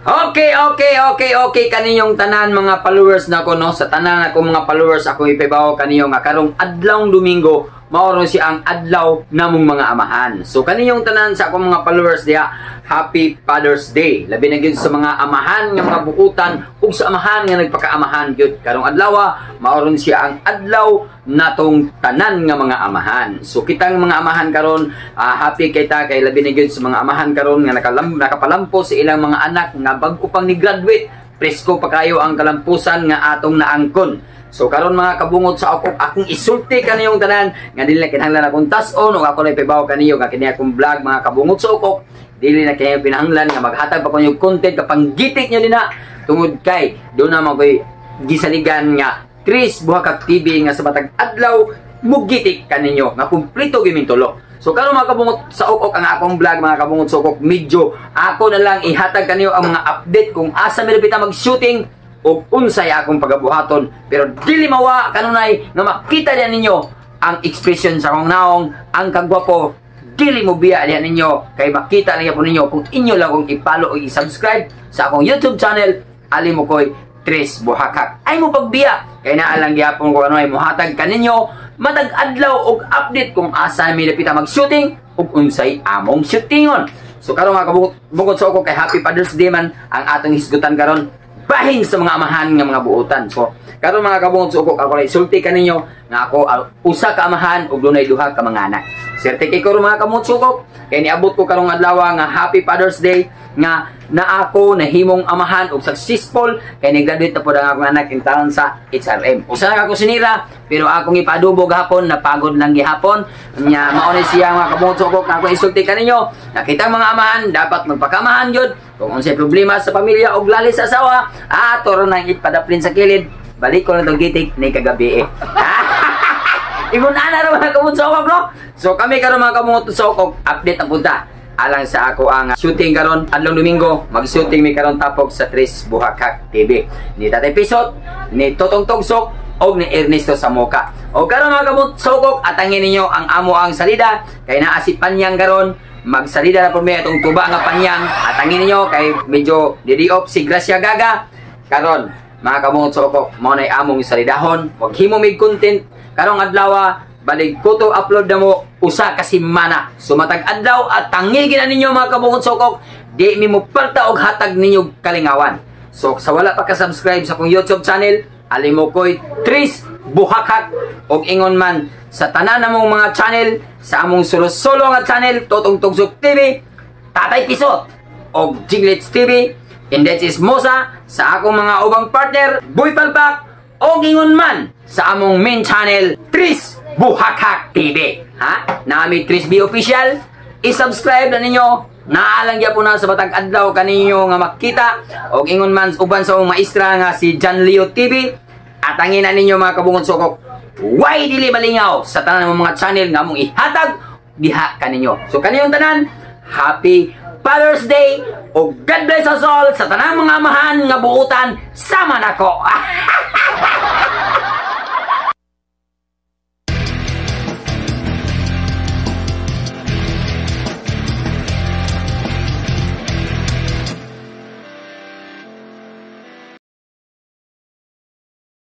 Okay kaninyong tanan mga followers nako, no? Sa tanan ako mga followers, ako ipahibaw kaninyo nga karong adlawng Domingo mao siya ang adlaw namong mga amahan. So kaninyong tanan sa akong mga followers diha, Happy Father's Day. Labi na gyud sa mga amahan nga mga buutan ug sa amahan nga nagpakaamahan gyud. Karong adlaw mao siya ang adlaw natong tanan nga mga amahan. So kitang mga amahan karon, happy kay ta kay labi na gyud sa mga amahan karon nga nakapalampo sa ilang mga anak nga bag-o pang ni-graduate. Presko pa kayo ang kalampusan nga atong naangkon. So karon, mga kabungot sa ako, akong isulti kaniyong tanan nga dili na kinahanglan akong tas-on ug ako na ipahibaw kaniyo nga kini akong vlog, mga kabungot sa ukok, dili na kaya pinahanglan nga maghatag pa ko yung content kapanggitik nyo dinha tungod kay do na man ko'y gisaligan nga Tris Buhakak TV nga sa matag adlaw mugitik kaninyo nga kumpleto gyud tulo. So karon, mga kabungot sa ukok, ang akong vlog, mga kabungot sa ukok, medyo ako na lang ihatag kaniyo ang mga update kung asa mi lupita mag-shooting ug unsay akong pagabuhaton, pero dili mawa kanunay nga makita diyan ninyo ang expression sa akong naong, ang kagwapo dili mo biya diyan ninyo kay makita na po ninyo kung inyo lang kung i-follow o i-subscribe sa akong YouTube channel, Ali Mokoy Tres Buhakak. Ay mo pagbiya kay naa lang gyapon ko ano ay muhatag kaninyo matag adlaw og update kung asa mi lapita mag-shooting ug unsay among shootingon. So karon, mga kabungot sa ukok, kay Happy Father's Day man ang atong hisgutan karon bahin sa mga amahan nga mga buutan. So, karon, mga kabungot sa ukok, ako lang sulti kaninyo nga ako usa ka amahan ug dunay duha ka mga anak. Swerte kay ko mga kabungot sa ukok kay niabot ko karong adlaw nga Happy Father's Day nga na ako nahimong amahan ug successful kay ni-graduate na pod ang akong anak intawon sa HRM. Usa na ka kusinira pero akong ipadubo gahapon, napagod lang gihapon. Nya mao ni siya, mga kabungot sa ukok, nga ako isulti kaninyo. Nakita mga amahan dapat magpakamahan gyud kung unsay problema sa pamilya og lali sa asawa, ato ra nang ipadaplin sa kilid. Balik ko na tong gitik ni kagabi eh. Ingon ana ra, mga kabungot sa ukok, no? So kami karon, mga kabungot sa ukok, update ang punta alang sa ako ang shooting karon adlong Domingo. Mag-shooting mi karon tapok sa Tris Buhakak TV ni Tatay Pisot, ni Totong Tugsok og ni Ernesto Samoka. O karon, mga kabungot sa ukok, atangin ninyo ang amo ang salida kay naa si Panyang karon. Magsalida na po mi atong tuba nga Panyang. Atangin ninyo kay medyo didi off si Gracia Gaga karon, mga kabungot sa ukok. Mao nay among salidahon. Wag himo mig content karong adlaw, balik ko to upload na mo usa ka semana. So matag adlaw at tangigin na ninyo, mga kabungot sa ukok, di mi mo palta og hatag ninyo kalingawan. So sa wala pa ka-subscribe sa akong YouTube channel, Alimokoy Tris Buhakak, og ingon man sa tanan namong mga channel, sa among solo-solo nga channel, Totong Tugsok TV, Tatay Pisot og Jinglets TV, Index is Mosa, sa akong mga ubang partner, Boy Palpak, og ingon man sa among main channel, Tris Buhakak TV. Ha? Nami Tris B Official, i-subscribe na ninyo. Naalang gyapon na sa batag adlaw kaninyo nga makita og ingon man uban sa among maestra nga si John Leo TV. Atangin na ninyo, mga kabungot sukok. Why dili malingaw sa tanan ng mga channel nga among ihatag diha kaninyo. So kaniyong tanan, Happy Father's Day o God bless us all sa tanang mga amahan nga buutan sama nako.